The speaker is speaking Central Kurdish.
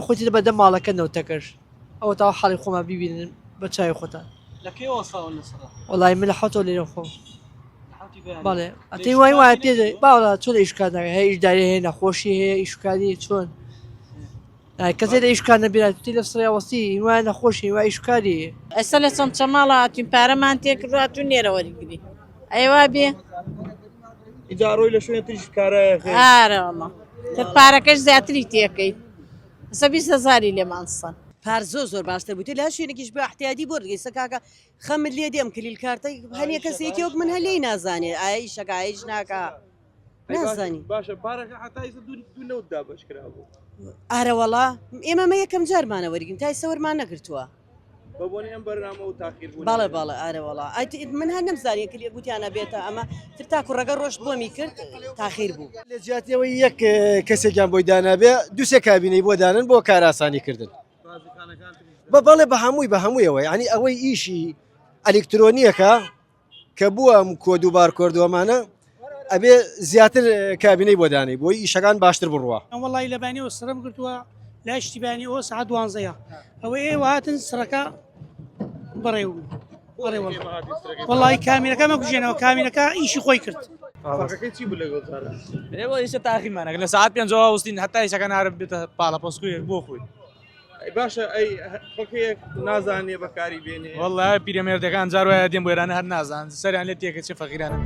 خۆی تێدە بەدەم ماڵەکە نەوتەکەش ئەوە تا حاڵی خۆمان بیبینن بە چاوی خۆتان. لە کەی وەستاون لەسەرە؟ وەڵی من لە حەوتەوە لێرەم خۆم. بەڵێ ئەتەی وای وایە پێ باوەڵا چۆن ئیش کار ناکە هەیە ئیشداری هەیە نەخۆشی هەیە ئیشکاری چۆن کەسێ لە ئیشکار نەبیرات تی لە سڕیا وەستی وایە نەخۆشی وای ئیشکاری ئێستا لە چەمچەماڵە هاتوین پارەمان تێکردو هاتوین لێرە وەریگرین ئەی وا بێ ئینجا ڕۆی لە شوێنی تریش کارایە خێر. ئارە وەڵا تر پارەکەش زیاتری تێکەی ئێستا 20 هەزاری لێمان سەن. پار زۆر زۆر باشتر بوو تر لە هەر شوێنێکیش بە احتیادی بۆ دەگەی سە کاکە خەمت لێ دێم کلیل کارتە هەنێ کەس یەکێ وەک من هەر لێی نازانێ ئایا ئیشەکە ئایا ئیش ناکا نازانی باشە پارەکە حتا ئیستا دوو دوو نەوت دابەش کرابوو ئارە وەڵا ئێمە مە یەکەم جارمانە وەرگین تا ئیستا وەرمان نەگرتووە. بە بۆنەی ئەم بەرنامە و تاخیر بوونی بەڵێ بەڵێ ئارە وەڵا ئەی من هەر نەمزانی کلی گوتیانە بێتە ئەمە تر تا کوڕەکە ڕۆشت بۆمی کرد تاخیر بوو. لە جیاتی ئەوەی یەک کەسێکیان بۆی دانابێ دوو سێ کابینەی بۆ دانن بۆ کارئاسانی کردن. بە بەڵێ بە هەمووی بە هەموویەوە یعنی ئەوەی ئیشی ئەلیکترۆنیەکە کە بووە ئەم کۆد و بارکۆرد و ئەمانە ئەبێ زیاتر کابینەی بۆ دانێی بۆی ئیشەکان باشتر بڕوا. وەڵی لە بانیەوە سڕم گرتووە لای شتی بانی ئەوە سەعات دوانزەیە ئەوە ئێوە هاتن سڕەکە بەڕێو وەڵی کامینەکە مەکوژێنەوە کامینەکە ئیشی خۆی کرد. فەرقەکەی چی بوو لەگەڵ جاران؟ ئێوە ئیشە تاخیرمانەکە لە سەعات پێنجەوە وەستین هەتا ئیشەکە نارە بێتە پاڵەپەسکویەک بۆ خۆی. ئەی باشە ئەی خەڵکەیەک نازانێ بەکاری بێنێ وەڵڵا پیرەمێردەکان جار وایە دێن بۆ ئێران هەر نازان سەریان لێ تێکەچێ فەقیرانە.